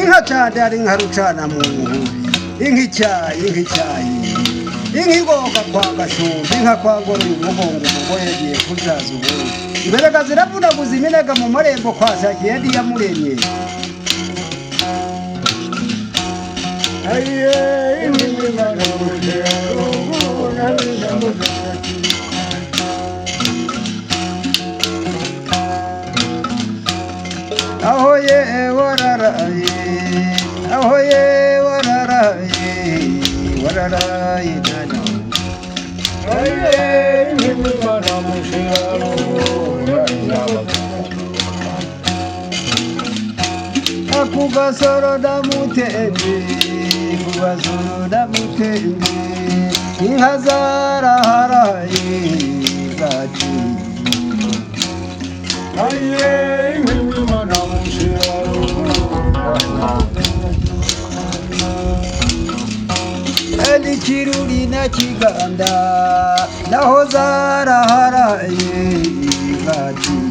Inka cyane inka rucana mu nkubi, inka icyayi, inka icyayi, inka igoka kwa Gashumba, inka kwa Ngorora umugongo, umugore yagiye kubyaza ubundi. Imbaraga ziravunaguza iminega mu marembo kwa Sakiye yamuremye. Aho ye wararaye, aho ye wararaye, wararaye dada. Akugasoro ndamutembe, kugasoro ndamutembe, inka zaraharaye zaciye. Kiruri na Kiganda naho zaraharaye zaciye.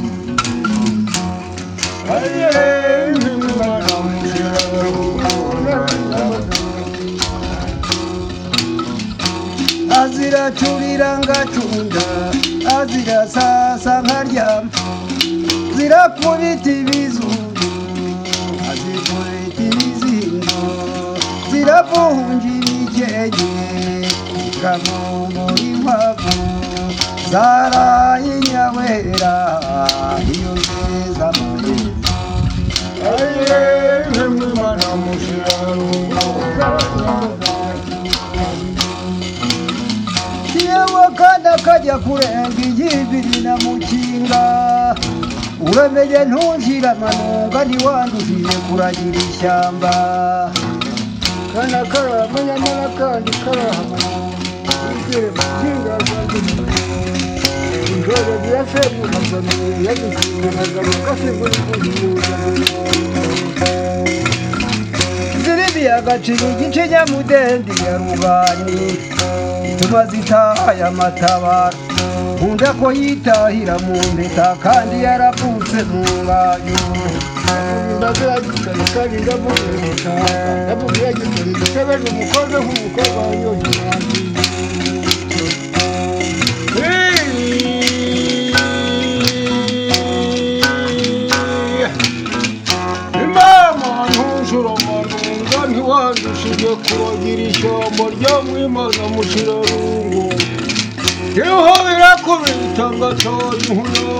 Aziracurira ngacunda, azirasasa nkaryama, zirakubita ibizuru, azikubita ibizindo, ziravuhungira ikege, zikavumbura inkwavu, zaraye inyawera, iyo nziza amahera. Yewe kana kajya kurenga igibiri na mukinga, uramenye ntunjira amanunga, ntiwanduhiye kuragira ishyamba. Kana karama nyamara kandi karahama, intore Ziribiya agaciro igice nyamudendi ya rugani, ituma zitaye amatabaro, nkunda ko yitahira mu mpeta kandi yaravutse mu ngayo. Imama ntushura amanunga, ntiwandushije kuragira ishyamba rya Mwimana Mushirarungu, iho birakubita ngatora inkuyo,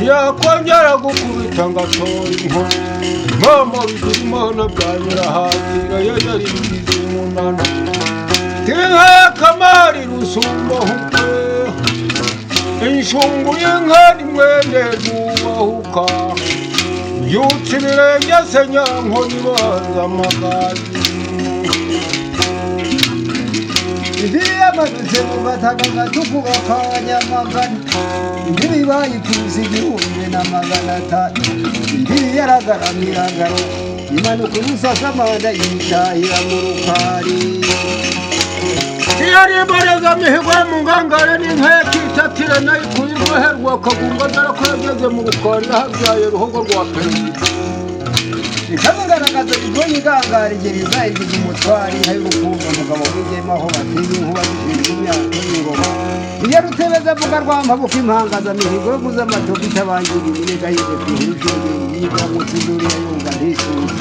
yakongera gukubita ngatora inkuyo. Mama bigira Imana bwa Nyirahangira yayarigize umunana, inka y'akamari rusumba hukwe, inshungu y'inka ni mwene rwubahuka, yutse ibirenge se nyankoni ibanza amagaju. Imbibi yamanutse mu mataka gatukura ka Nyamagana, imbibi bayikubise 1500, imbibi yaragaramye iragaruka, imanuka ubusasamanda yitahira mu rukari. Iyo ari imbarezamihigo yo mu ngangare n'inka ya Kitatire nayo ikuye irwoherwa akagunga, dore ko yageze mu rukari yahabyaye Ruhogo rwa Perezida. Ikamugaragaza igoye igangara igereza igize umutwari, inka y'urukundo umugabo wigema aho batinya inkuba zishinzwe imyaka y'ingoma. Iyo rutebeza avuga rwa mpabuka impangazamihigo yo guza amatovu itabangira iminega yize ku ihuru ishengeri yiga munsi induru yayumva ntisuze.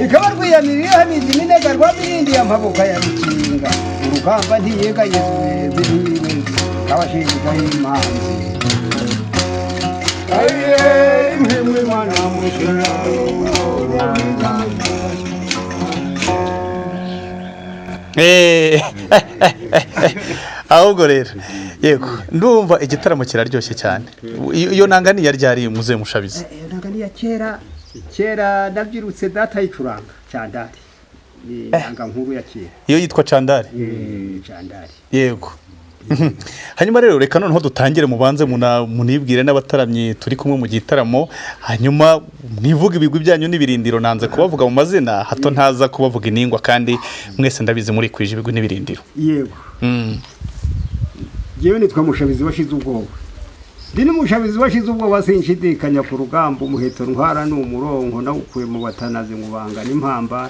Ikaba rwiyamirira ihamiza iminega rwa mirindi ya mpabuka ya Rukinga. Urugamba ntiyegayezwe ntiyibeze, abashinjikaho imanzi. Ahubwo rero yego ndumva igitaramo kiraryoshye cyane. Iyo nanga ni iya ryari muzehe Mushabizi? Iyo nanga ni iya kera, kera nabyirutse data ayicuranga cyandari. Ni inanga nkuru ya kera. Iyo yitwa candari. Candari. Yego. Hanyuma rero reka noneho dutangire, mubanze munibwire n'abataramyi turi kumwe mu gitaramo, hanyuma mwivuge ibigwi byanyu n'ibirindiro. Nanze kubavuga mu mazina hato ntaza kubavuga iningwa, kandi mwese ndabizi muri kwije ibigwi n'ibirindiro. Yego. Jewe nitwa Mushabizi washize ubwoba, ndi n'umushabizi washize ubwoba, sinshidikanya ku rugamba. Umuheto ntwara ni umurongo, nawukuye mu batanazi ngubanga n'impamba.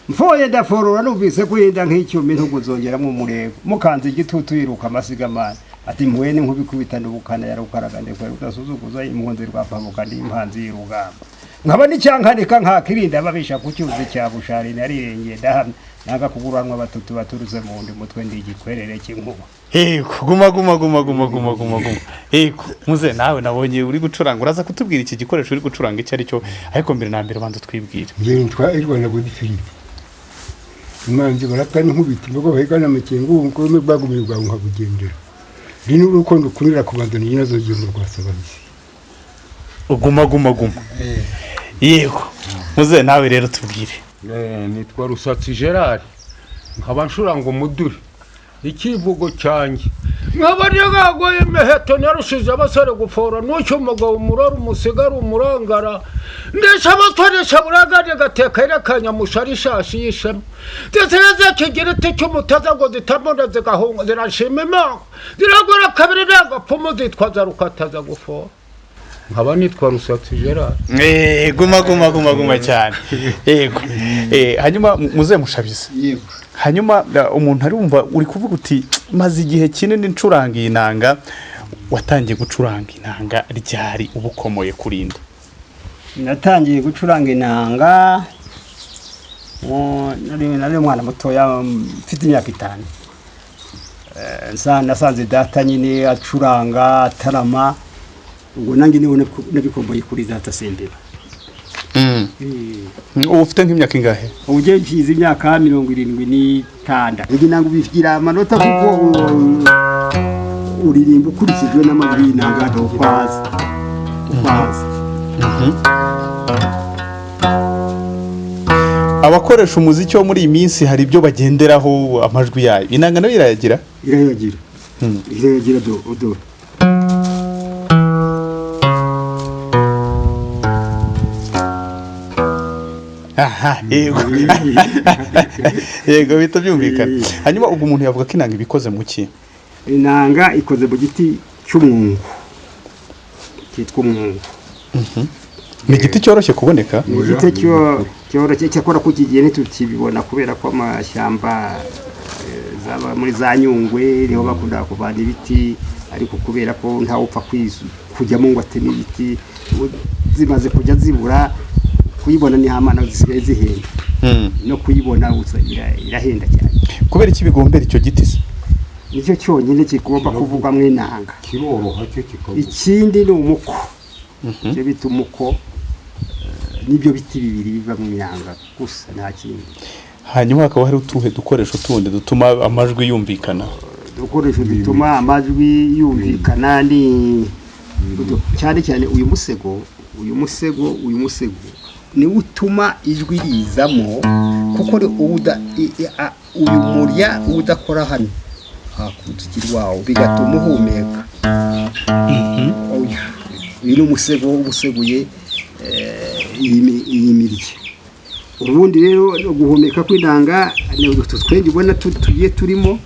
Mfoye ndaforora, numvise kurinda nk'icyuma, intugu zongeramo umurego. Mukanze igitutu yiruka amasigamana ati mpuye n'inkubikubitana ubukana ya rukaraga, ndekwe rudasuzuguza impunzi rwapamuka, ndi impanzi y'urugamba, nkaba n'icyankanika nkakirinda ababisha ku cyuzi cya Bushari. Narirengeye ndahamya, nanga kuguranwa batatu baturutse mu wundi mutwe, ndi igikwerere cy'inkuba. Yego, guma guma guma guma guma guma guma. Yego, muze nawe nabonye uri gucuranga, uraza kutubwira iki gikoresho uri gucuranga icyo ari cyo, ariko mbere na mbere banza twibwire. Njye nitwa Irwana Godifiridi, imanzi barata n'inkubiti imbogo bahigana amakenga, ubu ngome bwagumiye bwawe nkabugendera. Ndi n'urukundo ukunira kubanza ni nyirazo rugendo rwa Sabahisi. Guma guma guma. Yego, muze nawe rero tubwire. Nitwa Rusatsi Gerard, nkaba ncuranga umuduri. Ikivugo cyanjye nkaba ntigagoye imiheto, narushize abasore gufora, n'ucyo umugabo umurora umusigara umurangara, ndetse abatoresha buragane gateka irekanyamushari ishashi y'ishema, ndetse kigira iti cy'umutaza ngo zitamona zigahunga, zirashima Imana ziragora kabiri ntagapfumu zitwaza rukataza gufora. Nkaba nitwa Rusatsi Gerard. Guma guma guma guma cyane. Yego. Hanyuma muze Mushabizi. Yego. Hanyuma umuntu arumva uri kuvuga uti maze igihe kinini ncuranga iyi nanga. Watangiye gucuranga inanga ryari, ubukomoye kurinda? Natangiye gucuranga inanga nari umwana mutoya, mfite imyaka 5. Nasanze data nyine acuranga atarama, ubwo nanjye niho nabikomboye kuri data Sembeba. Ubu ufite nk'imyaka ingahe? Ubu njye nshyize imyaka 76. Iyi nanga ubigira amanota kuko uririmba ukurikijwe n'amajwi y'inanga ukwaza ukwaza. Abakoresha umuziki wo muri iyi minsi hari ibyo bagenderaho amajwi yayo, inanga nayo irayagira? Irayagira. Irayagira, do do. Aha, yego yego, bihita byumvikana. Hanyuma ubwo umuntu yavuga ko inanga ibikoze mu ki? Inanga ikoze mu giti cy'umwungu cyitwa umwungu. Ni igiti cyoroshye kuboneka? Ni igiti cyoroshye, cyakora ko iki gihe ntitukibibona kubera ko amashyamba zaba muri za Nyungwe niho bakunda kuvana ibiti, ariko kubera ko ntawupfa kujyamo ngo ateme ibiti, zimaze kujya zibura, kuyibona ni hamana, zisigaye zihenda. No kuyibona gusa irahenda cyane. Kubera iki bigombera icyo giti se? Nicyo cyonyine kigomba kuvugwamo inanga. Kiroroha cyo kikavuga. Ikindi ni umuko, icyo bita umuko, nibyo biti bibiri biva mu inanga gusa, nta kindi. Hanyuma hakaba hari utuhe dukoresho tundi dutuma amajwi yumvikana? Udukoresho dutuma amajwi yumvikana ni cyane cyane uyu musego, uyu musego, uyu musego niwo utuma ijwi rizamo, kuko uyu murya udakora hano hakutuki rwawo bigatuma uhumeka. Uyu ni umusego uba useguye iyi mirya. Ubundi rero guhumeka kw'inanga ni utu twenge ubona tugiye turimo,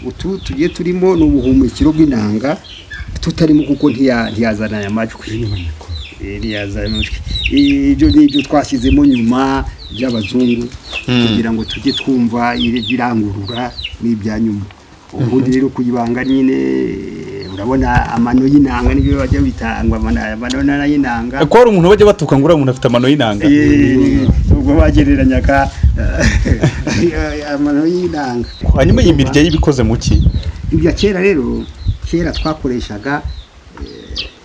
utu tugiye turimo ni ubuhumekero bw'inanga, tutarimo kuko ntiyazana aya majwi. Ntiyazana amajwi. Ibyo ni ibyo twashyizemo nyuma by'abazungu kugira ngo tujye twumva irangurura n'ibya nyuma. Ubundi rero kuyibanga nyine, urabona amano y'inanga nibyo bajya bita ngo amano y'inanga. Ko hari umuntu bajya batuka ngo uriya muntu afite amano y'inanga. Ubwo bagereranyaga amano y'inanga. Hanyuma iyi mirya y'ibikoze mu ki? Ibya kera rero, kera twakoreshaga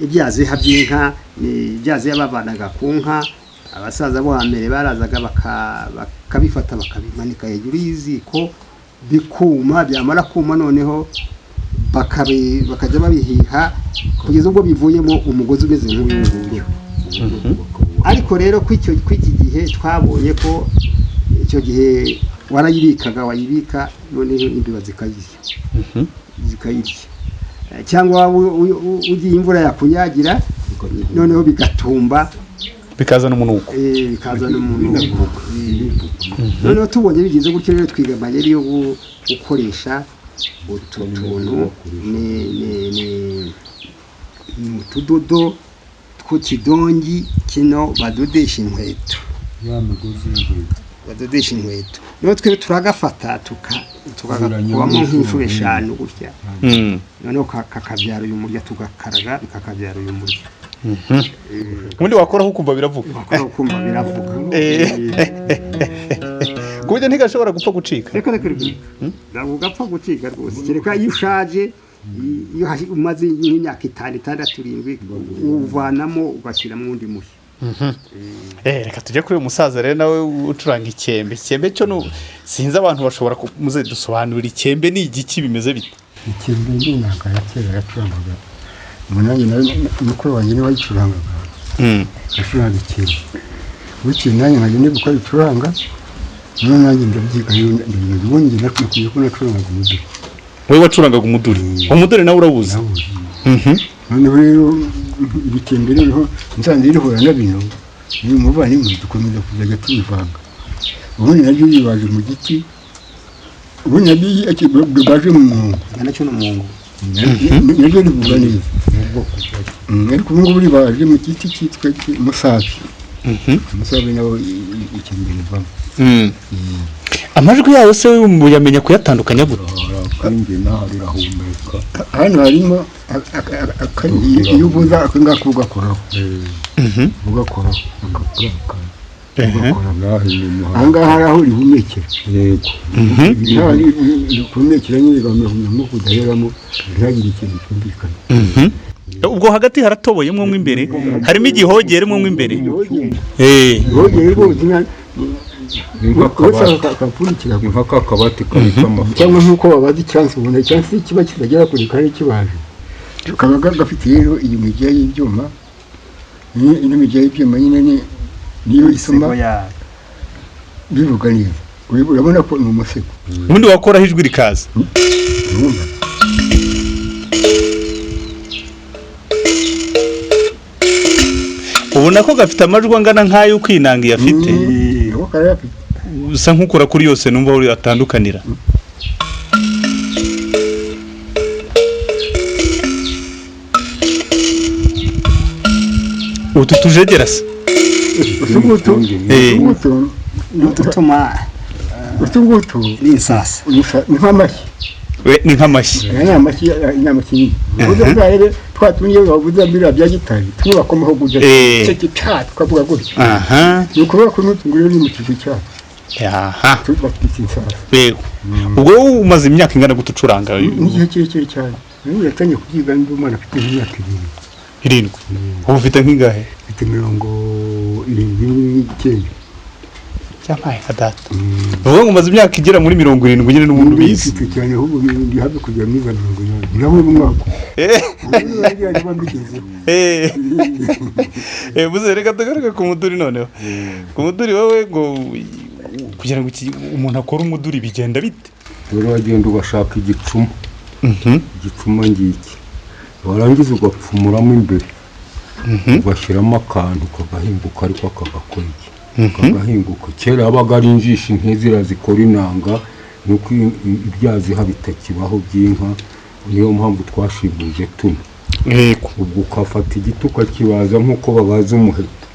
ibyaziha by'inka, ni ibyaziha bavanaga ku nka. Abasaza bo hambere barazaga bakabifata bakabimanika hejuru y'iziko bikuma, byamara kuma noneho bakajya babihiha kugeza ubwo bivuyemo umugozi umeze nk'uyu nguyu. Ariko rero kw'iki gihe twabonye ko Icyo gihe warayibikaga, wayibika noneho imbeba zikayirya, zikayirya. Cyangwa waba ugiye imvura yakunyagira, noneho bigatumba, bikazana umunuko. Bikazana umunuko. Noneho tubonye bigize gutyo rero, twiga amayeri yo gukoresha utu tuntu, ni utudodo tw'ukidongi kino badodesha inkweto. Ya migozi y'inkweto. Badodesha inkweto. Noneho twe turagafata tukagakubamo nk'inshuro 5 gutya, noneho kakabyara uyu murya, tugakaraga kakabyara uyu murya. Ubundi wakoraho ukumva biravuga. Wakora ukumva biravuga. Ku buryo ntigashobora gupfa gucika. Reka reka reka, ntabwo gapfa gucika rwose, kereka iyo ushaje, iyo umaze nk'imyaka 5, 6, 7, uvanamo ugashyiramo undi mushya. Reka tujye kuri uyu musaza rero nawe ucuranga ikembe. Ikembe cyo sinzi, abantu bashobora muze dusobanurira ikembe ni igiki, bimeze bite? Ikembe ni inanga ya kera yacurangaga umunani, nawe mukuru wanjye niwe wayicurangaga, acuranga ikembe. Bukeye nanjye nkajya niba uko ayicuranga, noneho nanjye ndabyiga ndabyiga. Ubundi njye nakwiye ko nacurangaga umuduri. Wowe wacurangaga umuduri? Umuduri nawe urawuzi? Nawuzi. Noneho rero ibikembe, noneho nsanze rihura na bino ni umuvandimwe, dukomeza kuzajya tubivanga. Ubundi naryo ribaje mu giti, ubundi naryo bibaje mu mwungo. Nacyo ni umwungo. Naryo rivuga neza. Ariko ubu ngubu ribaje mu giti cyitwa umusabi. Umusabi nawo ikembe rivamo. Amajwi yayo se uyamenya kuyatandukanya gute? Kwingena rirahumeka. Hano harimo iyo uvuza aka ngaka ugakoraho, ugakoraho, ugakoraho. Aha ngaha hari aho rihumekera. Yego. Rihumekera nyine rigahumeka kudaheramo, ntihagire ikintu cyumvikana. Ubwo hagati haratoboyemo mo imbere, harimo igihogere mo imbere. Igihogere rwose ni nk'akabati kabika amafaranga, cyangwa nk'uko babaza icyansi, ubona icyansi kiba kitagera kure kandi kibaje, kaba gafite rero iyi mirya y'ibyuma, ino mirya y'ibyuma nyine niyo ituma bivuga neza. Urabona ko ni umusego. Ubundi wakoraho ijwi rikaza. Ubona ko gafite amajwi angana nk'ayo kwinanga afite. Usa nk'ukora kuri yose numva uri atandukanira. Utu tujegera se? Ututuma utu ni insasa. Ni nk'amashyi. Ni nk'amashyi. Ni amashyi, ni amashyi. Ubu twa tundi bavuza biriya bya gitari tumwe bakomaho gutya, icyo gitari tukavuga gutya. Aha. Ni ukuvuga ko n'utu nguyu ni mu kigwi cyacu. Aha. Batwita insasa. Yego. Ubwo umaze imyaka ingana gute ucuranga? N'igihe kirekire cyane. N'ubu yatangiye kubyiga ndi umwana afite imyaka 7. 7. Ubu ufite nk'ingahe? Mfite 79. Cyampaye nka data. Ubu ngo umaze imyaka igera muri 70 nyine n'ubundi ubizi. Mfite cyane, ahubwo ndi hafi kugera muri za 80. Nawe mu mwaka. Buze reka tugaruke ku muduri noneho. Ku muduri wowe ngo kugira ngo umuntu akore umuduri bigenda bite? Rero wagenda ugashaka igicuma. Igicuma ngiki. Warangiza ugapfumuramo imbere. Ugashyiramo akantu kagahinguka, ariko kagakora iki? Kagahinguka. Kera yabaga ari injishi nk'izira zikora inanga, nuko ibyaziha bitakibaho by'inka, niyo mpamvu twashibuje tuno. Yego. Ubwo ukafata igiti ukakibaza nk'uko babaza umuheto.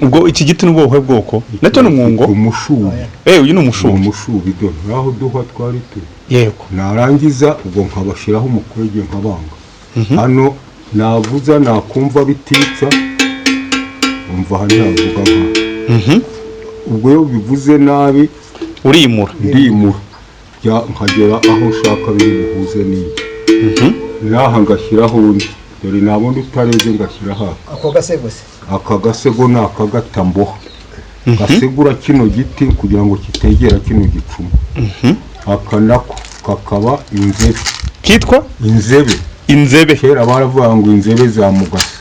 Ubwo iki giti ni ubuhe bwoko? Nacyo ni umwungo? Umushubi. Uyu ni umushubi. Umushubi dore aho duhwa twari turi. Yego. Narangiza ubwo nkabashyiraho umukwege nkabanga. Hano navuza nakumva bititsa, umva hano navuga nka. Ubwo iyo bivuze nabi urimura. Ndimura. Nkagera aho nshaka biri buhuze n'iyi. Naha ngashyiraho undi. Dore nabona utareze ngashyiraho aka. Ako gasego se? Aka gasego ni akagatamboha. Gasegura kino giti kugira ngo kitegera kino gicuma. Aka nako kakaba inzebe. Kitwa? Inzebe. Inzebe. Kera baravuga ngo inzebe za mugasa.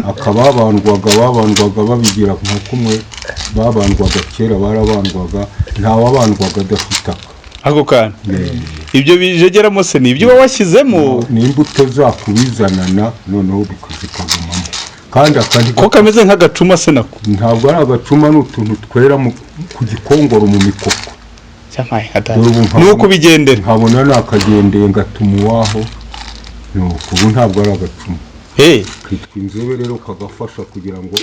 Akaba babandwaga babigira nka kumwe Babandwaga kera, barabandwaga, ntawabandwaga adafite aka. Ako kantu, ibyo bijegeramo se ni ibyo uba washyizemo? Ni imbuto zakubizanana, noneho zikagumamo, kandi akandi. Ko kameze nk'agacuma se nako? Ntabwo ari agacuma, ni utuntu twera ku gikongoro mu mikoko. Cyamaye nka data. Dore ubu Ni uko ubigendera. Nkabona nakagendeye ngatuma uwaho. Nuko ubu ntabwo ari agacuma. Kitwa inzobe rero, kagafasha kugira ngo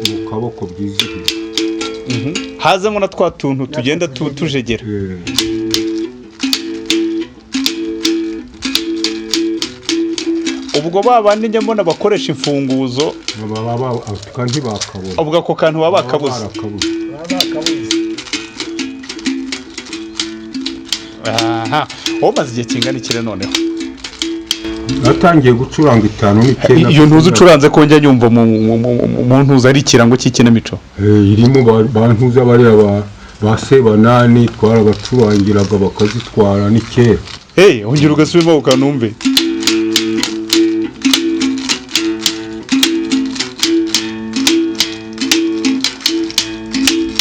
mu kaboko byizihire. Hazamo na twa tuntu tugenda tujegera. Ubwo ba bandi njya mbona bakoresha imfunguzo, Baba ntibakabona. Ubwo ako kantu baba bakabuze. Barakabuze. Baba bakabuze. Aha wowe umaze igihe kingana iki rero noneho? Natangiye gucuranga 59. Iyo ntuzi ucuranze ko njya nyumva mu ntuza ari ikirango cy'ikinamico? Irimo ba ntuza bariya ba Sebanani, twarabacurangiraga bakazitwara, ni kera. Ongera ugasubiramo ukanumve.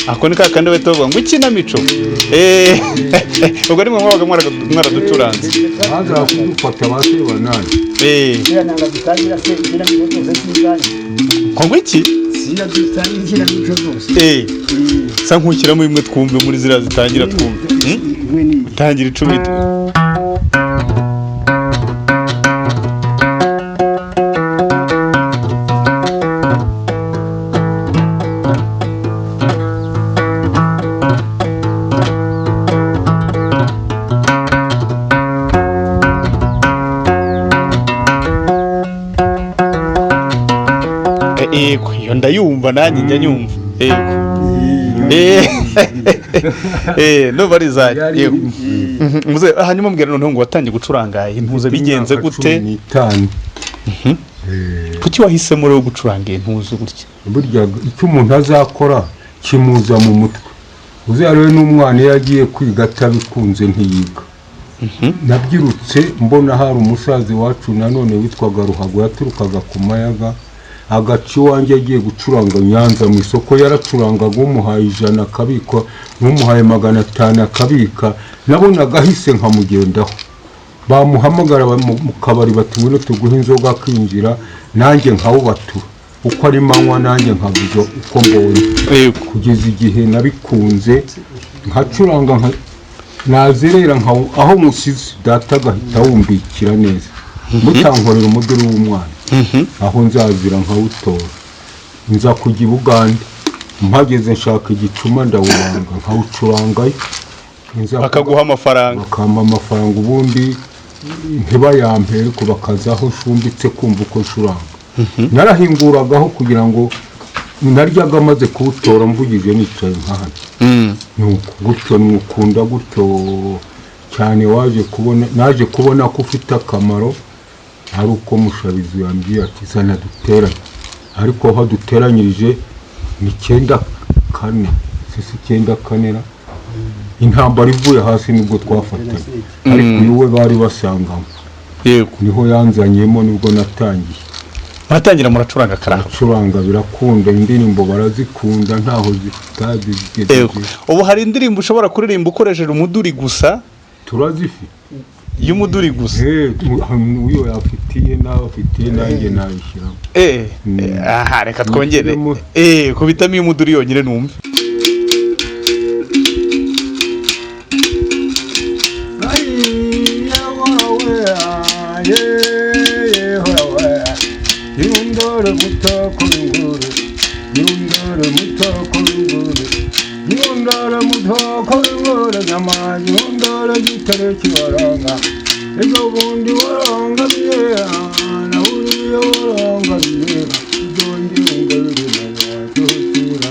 Ako ni ka kandi bahita bavuga ngo ikinamico. Ubwo ni mwe mwabaga mwaraducuranze. Baza kudufata ba Sebanani. Ziriya nanga dutangira se, ikinamico zose si izanyu? Ngo iki? Ziriya dutangira ikinamico zose. Sa nkushyiramo imwe twumve muri ziriya zitangira twumve. Imwe ni iyi. Tangira 10. Yego, iyo ndayumva nanjye njya nyumva. Yego. Ndumva ari izanyu. Yari Yego. Muze hanyuma mbwira noneho ngo watangiye gucuranga impuzo bigenze Imyaka gute? 15. Kuki wahisemo rero gucuranga impuzo gutya? Burya icyo umuntu azakora kimuza mu mutwe. Uzarebe rero n'umwana iyo agiye kwiga atabikunze ntiyiga. Nabyirutse mbona hari umusaza iwacu nanone witwaga Ruhago, yaturukaga ku Mayaga, agaca iwanjye agiye gucuranga Nyanza mu isoko. Yaracurangaga, umuhaye 100 akabika, n'umuhaye 500 akabika. Nabonaga ahise nkamugendaho, bamuhamagara mu kabari bati ngwino tuguhe inzoga, akinjira, nanjye nkawubatura uko ari manywa, nanjye nkavuga uko mbonye. Kugeza igihe nabikunze nkacuranga, nazerera aho musize data agahita awumbikira neza, mutankorera umuduri w'umwana, aho nzazira nkawutora. Nza kujya i Bugande, mpageze nshaka igicuma ndawubanga nkawucurangayo. Bakaguha amafaranga? Bakampa amafaranga, ubundi ntibayampe, ariko bakaza aho nshumbitse kumva uko ncuranga. Narahinguragaho kugira ngo naryaga maze kuwutora mvugije nicaye nka hano. Nuko gutyo nwukunda gutyo cyane. Waje kubona, naje kubona ko ufite akamaro ari uko Mushabizi yambwiye ati zana duteranye, ariko aho duteranyirije ni 94, sisi 94 ra, intambara ivuye hasi nibwo twafatanye, ariko uyu we bari basanganywe. Niho yanzanyemo, nibwo natangiye. Muratangira muracuranga karahava. Acuranga birakunda, indirimbo barazikunda, ntaho zitazigejeje. Ubu hari indirimbo ushobora kuririmba ukoresheje umuduri gusa? Turazifite. Y'umuduri gusa? Uyo yafitiye nawe afitiye, nanjye nayishyiramo. Aha reka twongere. Mushyiremo. Kubitamo iy'umuduri yonyine numve. Yundore mutako w'ingore, yundore mutako w'ingore, yundore mutako w'ingore, nyama yundore gitare kibaranga, ejo bundi warangabiye, na uriya warangabiye, uzongera ungabire na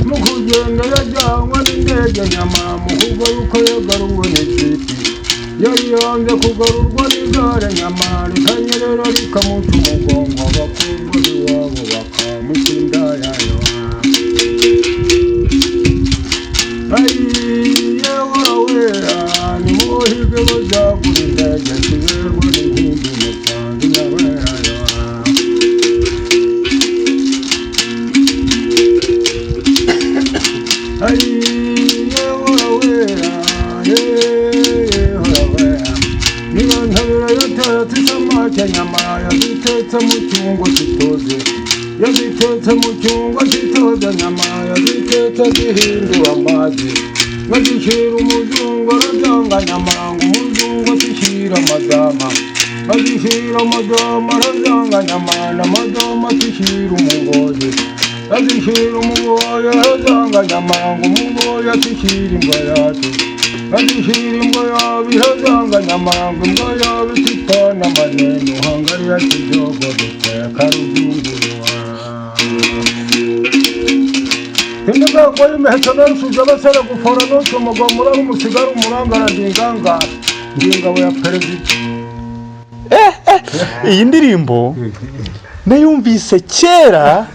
mu kugenda yajyanwe n'indege, nyama mu kugaruka yagaruwe n'ikipe, yari yanze kugarurwa n'igare, nyama rikanyerera rikamuca umugongo, abakobwa b'iwabo bakamuca indayayo. Ayiye nimuhige bazagura indege, kiberwa n'inkingi mutanzi nyawe. Yazitetse mu cyungo kitoze, yazitetse mu cyungo kitoze, nyama yazitetse zihindura amazi, bazishyira umuzungu arabyanga, nyama ngo umuzungu ashyira amadama, azishyira amadama arabyanga, nyama n'amadama ashyira umugozi, azishyira umugozi arabyanga, nyama ngo umugozi ashyira imbwa yacu, azishyira imbwa yabo irazanga, nyama ngo imbwa yabo ititana amaneno, hangarira kijogo duteka ruzunguruwa. Indigango y'imiheto narusije abasore gufora, n'uca umugabo murari umusigara umurangara, ndi ingangara, ndi ingabo ya perezida. Iyi ndirimbo nayumvise kera,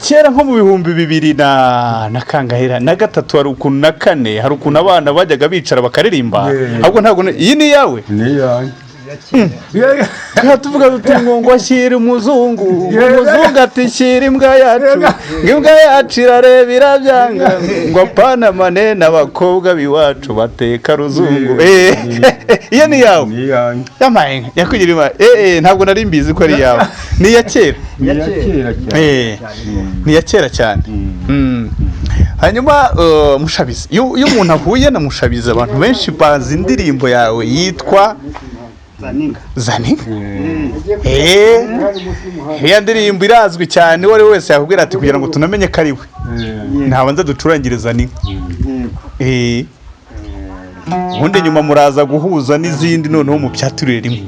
kera nko mu 2000 na kangahera na 3, hari ukuntu na 4, hari ukuntu abana bajyaga bicara bakaririmba, ahubwo ntabwo iyi ni iyawe. Ni iyanjye. Tuvuga tuti ngo ashyira umuzungu, umuzungu ati shyira imbwa yacu, imbwa yacu irareba irabyanga, ngo apana manene abakobwa b'iwacu bateka ruzungu. Iyo ni iyawe. Ni iyanjye. Yamaye yakugira imana. Ntabwo nari mbizi ko ari iyawe. Ni iya kera. Ni iya kera cyane. Ni iya kera cyane. Hanyuma Mushabizi, iyo umuntu ahuye na Mushabizi, abantu benshi bazi indirimbo yawe yitwa Zaninka. Zaninka? Iya ndirimbo irazwi cyane, uwo ari we wese yakubwira ati kugira ngo tunamenye ko ari we, ntabanza ducurangire Zaninka. Ubundi nyuma muraza guhuza n'izindi, noneho mubyaturire rimwe.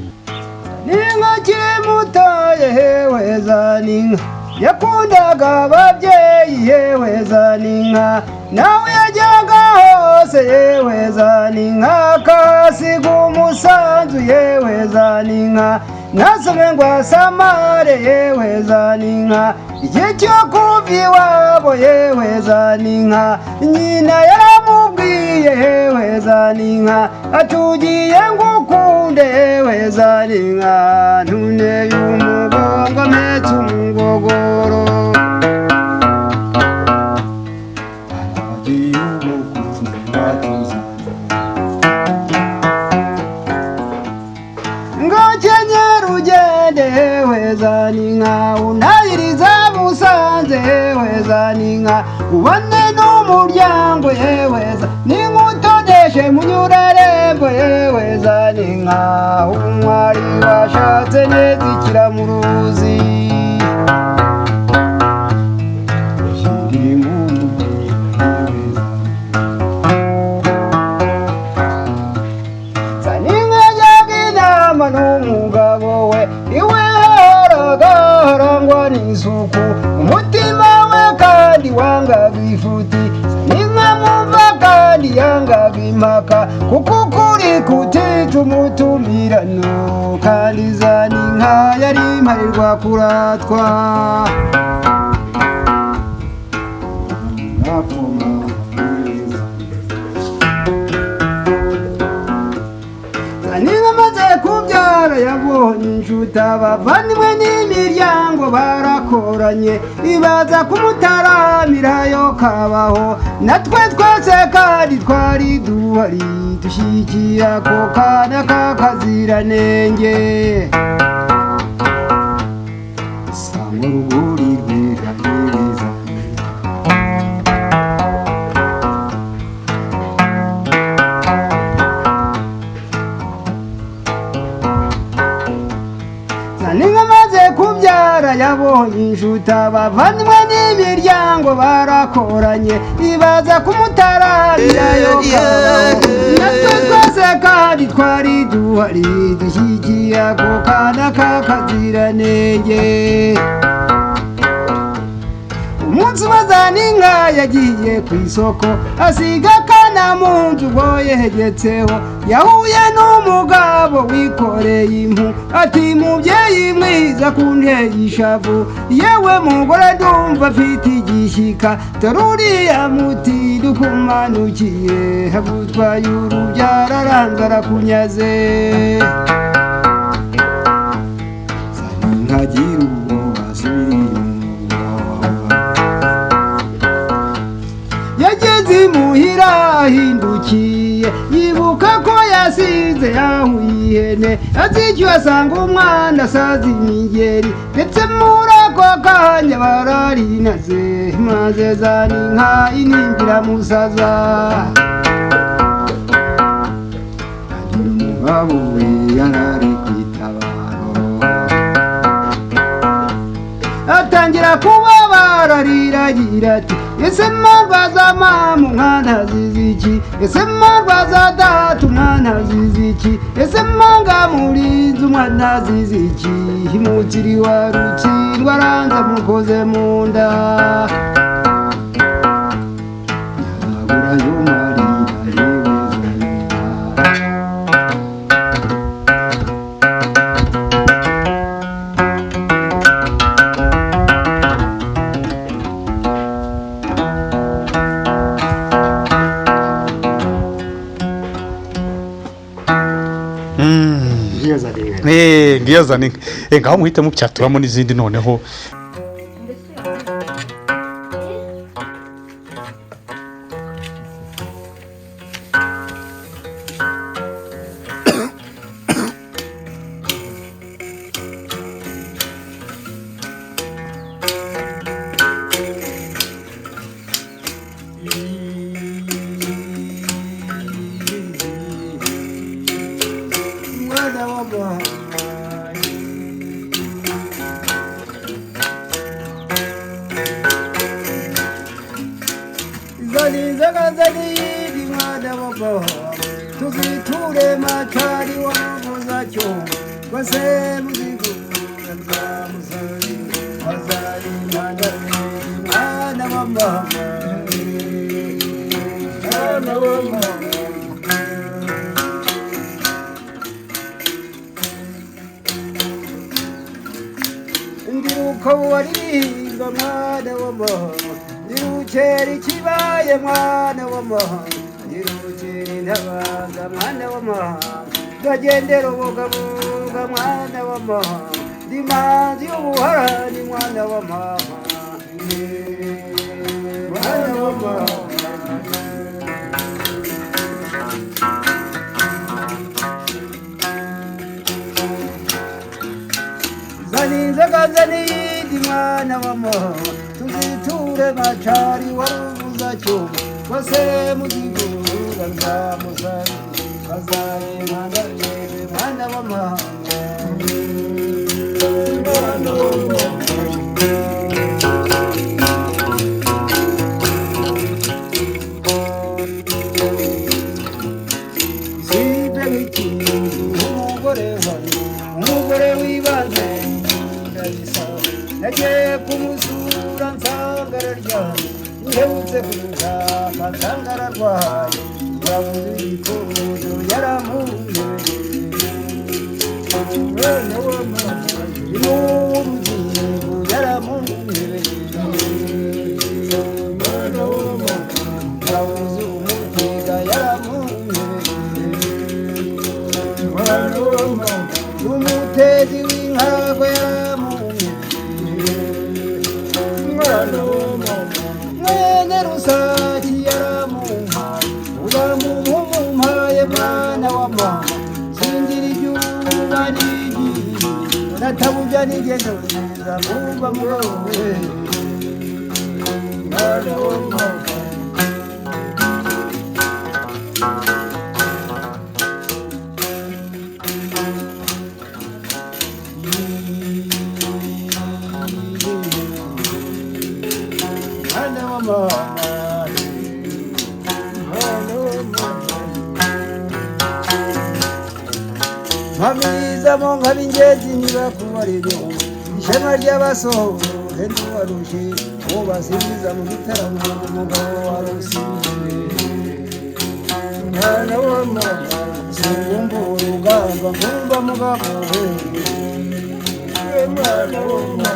Ninka kiri mutoye hewe Zaninka, yakundaga ababyeyi yewe Zaninka, nawe yajyaga hose yewe Zaninka, akahasiga umusanzu yewe Zaninka, ntasome ngo asamare yewe Zaninka, igihe cyo kuva iwabo yewe Zaninka, nyina yaramubwiye yewe Zaninka, atugiye ngukunde yewe Zaninka, ntuneye umugongo mpetse umugogoro. Ngo ugende yewe Zaninka, unahiriza Musanze yewe Zaninka, ubone n'umuryango yewe Zaninka, utodeshe munyurarembo yewe Zaninka, umwari washatse neza ikiramuruzi. Zaninka yajyaga inama n'umugabo we, iwe hahoraga harangwa n'isuku, umutima we kandi wangaga ifuti. Zaninka mwumva kandi yangaga impaka, kuko ukuri kutica umutumirano, kandi Zaninka yari imparirwa kuratwa. Zaninka amaze kubyara yabonye inshuti, abavandimwe n'imiryango barakoranye, ibaza kumutaramira yo kabaho, natwe twese kandi twari duhari, dushyigikira ako kana k'akaziranenge. Sangwa rugori rwera neza. Zaninka amaze kubyara yabonye inshuti, abavandimwe n'imiryango barakoranye, ibaza kumutaramira yo kabaho, natwe twese kandi twari duhari, dushyigikiye ako kana k'akaziranenge. Umunsi umwe Zaninka yagiye ku isoko, asiga akana mu nzu ubwo yegetseho, yahuye n'umugabo wikoreye impu, ati mubyeyi mwiza kunteye ishavu, yewe mugore ndumva afite igishyika, dore uriya muti dukumanukiye, agutwaye urubyaro aranze arakunyaze. Zaninka agira ubwoba asubira inyuma. yasize yahuye ihene azicyuye asanga umwana asaza imigeri ndetse muri ako kanya bararinaze maze zana inka iningira musaza agira umugabo we yarari ku itabaro atangira kubabara ariragira ati ese mbarwaza mama umwana azize iki ese mbarwaza data umwana azize iki ese mpanga murinzi umwana azize iki mukiri wa rutsindwa aranza mukoze mu nda nyabura y'umarira yewe zanira. Ngiyo zana inka. Ngiyo zana inka. Ngaho muhite mupyaturamo n'izindi noneho. Mwana wa mama. Zani mwana wa mama. Tuziture macari wabuza cyo wese muzigura nzamusari azari mwana mwana wa mama mwana wa mama. Ndiruko waririmba mwana wa mama ndirukera ikibaye mwana wa mama ndirukera intabaza mwana wa mama ndagendera ubugabuga mwana wa mama ndi manzi y'ubuharani mwana wa mama mwana wa mama. Zaninzaga zaniyindi mwana wa mama tuziture macari warubuza cyuma wase muzigura nzamusari azari mwana yewe mwana wa mama mwana wa mama. Sibe nk'ikintu umugore wanjye umugore w'ibanze ndabisaba nagiye kumusura nsanga araryamye nihebutse kumushaka nsanga ararwaye yabuze igikondo yaramuyoye mwana wa mama n'urugingo yaramuyoye mwana wa mama yabuze umutega yaramuyoye mwana wa mama umutezi w'inkago yaramuyoye mwana wa mama mwene rusaki yaramumpaye uramumpaye mwana wa mama singira ibyuba n'igihe natabujya n'ingendo nziza nkumva murowe mwana wa mama. Mwana wa mama, mwana wa mama. Mpamiriza mu nkaba ingenzi ntibakubara ibyo ishema ry'abasohoke ntiwarushe uwo basingiza mu gitaramo umugabo warusize mwana wa mama singumva urugamba nkumva mugabo we mwana wa mama.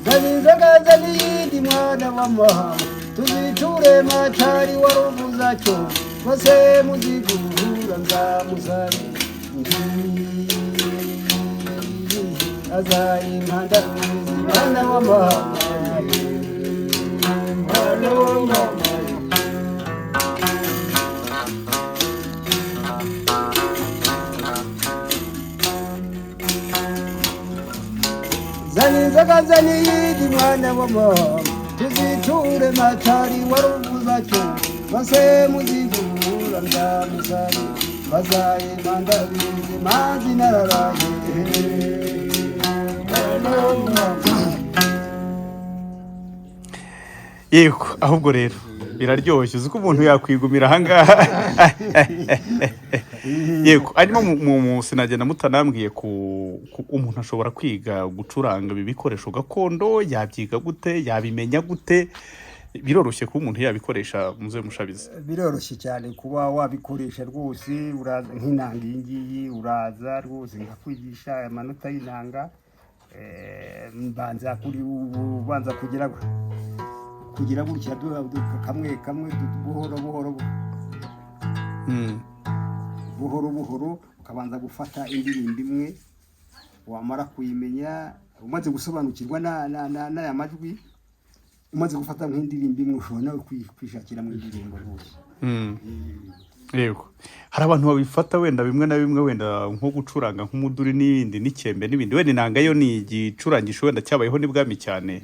Zaninzaga n'iyindi mwana wa mama tuziture macari warubuza cyo bose muziguhura nzamusari Bazaye impandabizi mwana wa mama, mwana wa mama. Zana inzoga zana iyindi mwana wa mama, tuziture matari waruvuza cyo bose muzivura ndamusari. Bazaye impandabizi manzi nararaye, mwana wa mama. Yego, ahubwo rero biraryoshye, uzi ko umuntu yakwigumira ahangaha. Yego, hanyuma sinagenda mutanambwiye ku umuntu ashobora kwiga gucuranga ibi bikoresho gakondo, yabyiga gute, yabimenya gute? Biroroshye kuba umuntu yabikoresha muze mushabizi? Biroroshye cyane kuba wabikoresha rwose. Uraza nk'inanga iyi ngiyi, uraza rwose nkakwigisha amanota y'inanga. Mbanza kuri ubanza kugira gutya kamwe kamwe, buhoro buhoro buhoro buhoro, ukabanza gufata indirimbo imwe, wamara kuyimenya umaze gusobanukirwa n'aya majwi, umaze gufata nk'indirimbo imwe ushobora nawe kwishakira mu indirimbo rwose. Yego, hari abantu babifata wenda bimwe na bimwe, wenda nko gucuranga nk'umuduri n'ibindi n'ikembe n'ibindi, wenda inanga yo ni igicurangisho wenda cyabayeho n'ibwami cyane,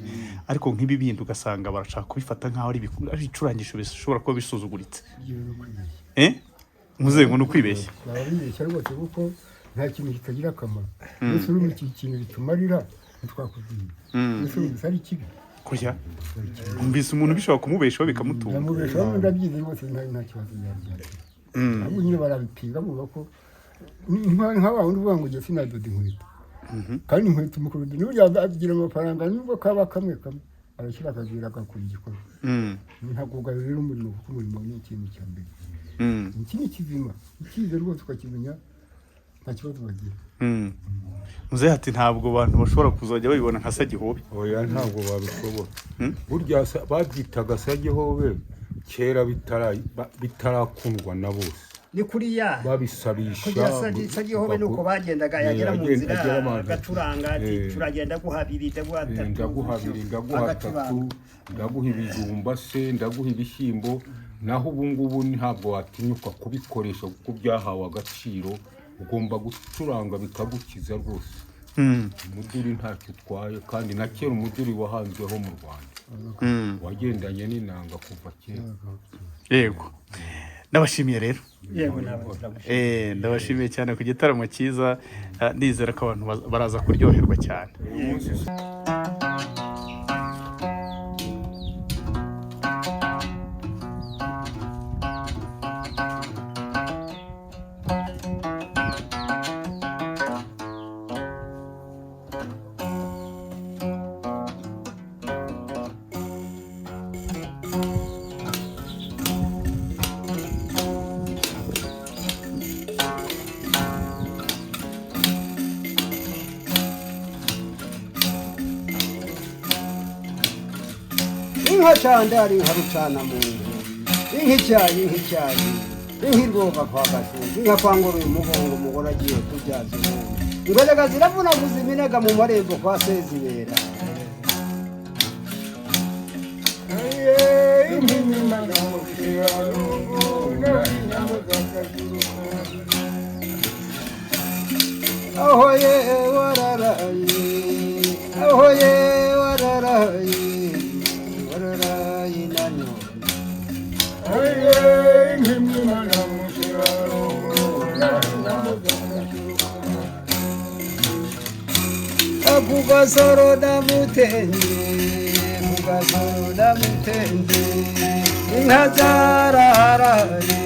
ariko nk'ibi bindi ugasanga barashaka kubifata nk'aho ari ibicurangisho bishobora kuba bisuzuguritse. Muze ngo ni ukwibeshya. Barabibeshya rwose kuko nta kintu kitagira akamaro. Mbese urumva iki kintu bitumarira ntitwakubwiye, mbese urumva ari kibi? Kurya mbese umuntu bishobora kumubeshaho bikamutunga. Ndamubeshaho, ndabyize rwose, nta kibazo byabyara. Ahubwo nyine barabipinga bavuga ko nka wa wundi uvuga ngo njye sinadoda inkweto, kandi inkweto umukurudu n'uburyo agira amafaranga nubwo kaba kamwe kamwe arashyira akagwira agakora igikorwa. Ntabwo ugarurira umurimo kuko umurimo ni ikintu cya mbere. Iki ni kizima, ukize rwose ukakimenya nta kibazo bagira. Muzehe ati ntabwo abantu bashobora kuzajya babibona nka sagihobe. Oya, ntabwo babishobora. Burya babyitaga sagihobe kera bitarakundwa na bose. Ni kuriya babisabisha kugira sagihobe nuko bagendaga yagera mu nzira agacuranga ati turagenda ndaguha abiri ndaguha atatu, ndaguha abiri ndaguha atatu, ndaguha ibijumba se, ndaguha ibishyimbo. Naho ubu ngubu ntabwo watinyuka kubikoresha kuko byahawe agaciro, ugomba gucuranga bikagukiza rwose. Umuduri ntacyo utwaye, kandi na kera umuduri wahanzweho mu Rwanda, wagendanye n'inanga kuva kera. Yego, ndabashimiye rero. Yego, ndabashimiye cyane ku gitaramo cyiza, nizera ko abantu baraza kuryoherwa cyane. Inka candari, inka rucana mu nzu, inka icyayi, inka icyayi, inka irwoga kwa Gashumba, inka kwa Ngoro uyu mugongo umugore agiye kubyaza ubundi. Ingwegega ziravunaguza iminega mu marembo kwa Sezibera. Aho ye wararaye, aho ye wararaye, wararaye nanone. Kugasoro ndamutenze, kugasoro ndamutenze, inka zaraharaye.